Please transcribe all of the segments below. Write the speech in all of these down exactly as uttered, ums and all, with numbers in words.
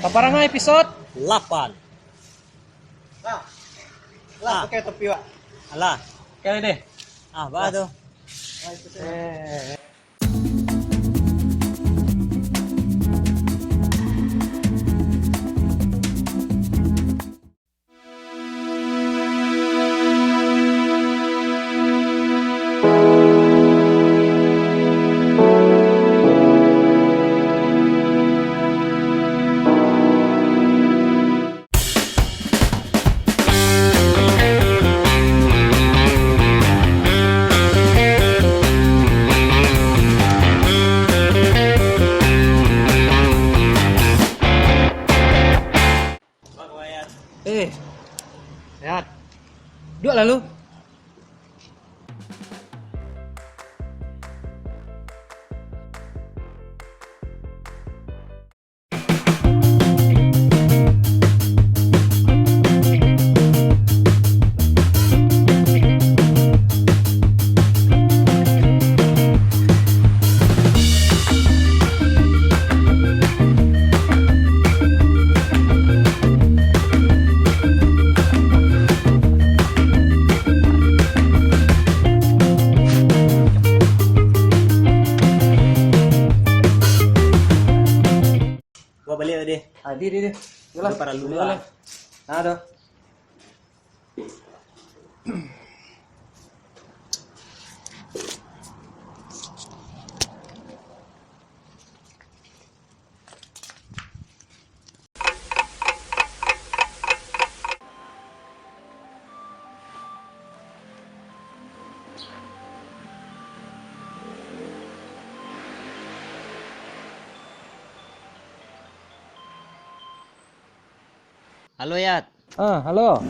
Taparangah episode delapan. Lah. Lah, Ah. pakai topi, Wak. Alah. Kali deh. Ah, bah tu. Nah, itu saya. Eh. Eh, Yat. Duduak lah lu. Wak baliak tadi. Ah, di, di, di. Yolah. Ado paralu lah. Yolah. Nah, dah. Halo, Yat. Ah, halo.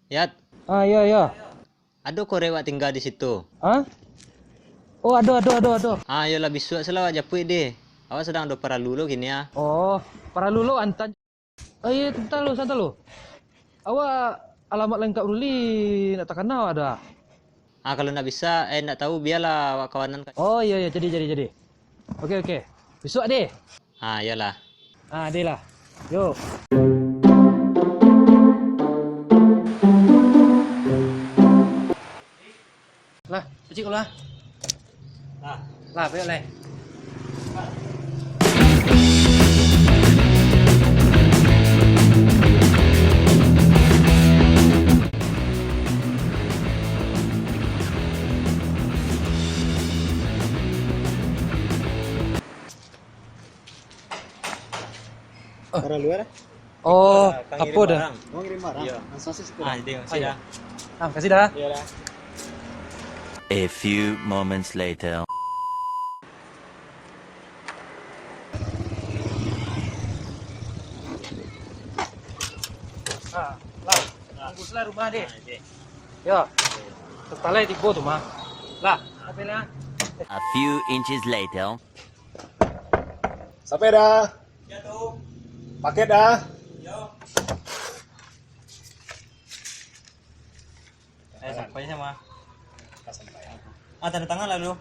Yat. Ah, iyo, iyo. Ado korek wak tingga di situ? Ah? Oh, ado, ado, ado, ado. Ah, iyolah, bisuak se lah wak japuik deh. Awak sadang ado paralu lo kini ah. Oh, paralu lo antan. Eh, iyo, santa lo, santa lo. Awak alamat lengkap dulu, ndak takana ado. Ah, kalau ndak bisa, eh, ndak tahu, bialah awak kawanan ka- Oh, iyo, iyo, jadi, jadi, jadi. Oke, oke. Bisuak deh. Ah, iyolah. Ah, deh lah. Yo. Lah, pacik ko lah. Lah. Lah, payah lai. Oh. Orang luar, eh? Oh, Ka ngirim apo dah? Barang. Mau ngirim barang? Iya. Langsung sih, syukur. Ah, jadi, makasih dah. Ah, makasih dah. Iya dah. A few moments later. Ah, lah. Tunggu sebelah rumah deh. Ah, oke. Yo. Setelah tibo tu mah. Lah, apa lah? A few inches later. Sampai dah. Paket dah. Eh, sampai sama. Ah, tanda tangan lah dulu.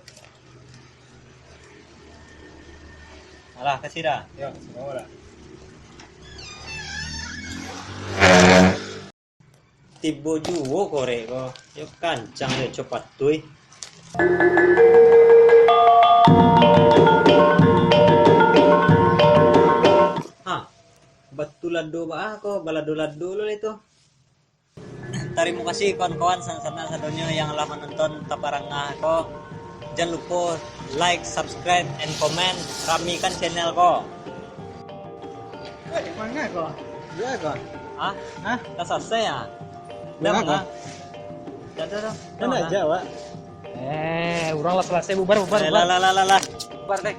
Alah, kasih dah. Yo, sama dah. Tibo juo korek ko. Yo kancang yo copatuih. Ha, batulado baa ko, balado-lado lo itu. Tarimo kasih kawan-kawan sanak-sanak sadonyo yang lah manonton Taparangah ko. Jan lupo like, subscribe, and comment. Ramikan channel ko. Weh, manga ko? Dua ko? Hah? Hah? Dah salasai ah? Dah manga? Dah, dah, dah. Dah manga? Eh, urang lah salasai, bubar, bubar, bubar. Lah, lah, lah, lah, lah. Bubar deh.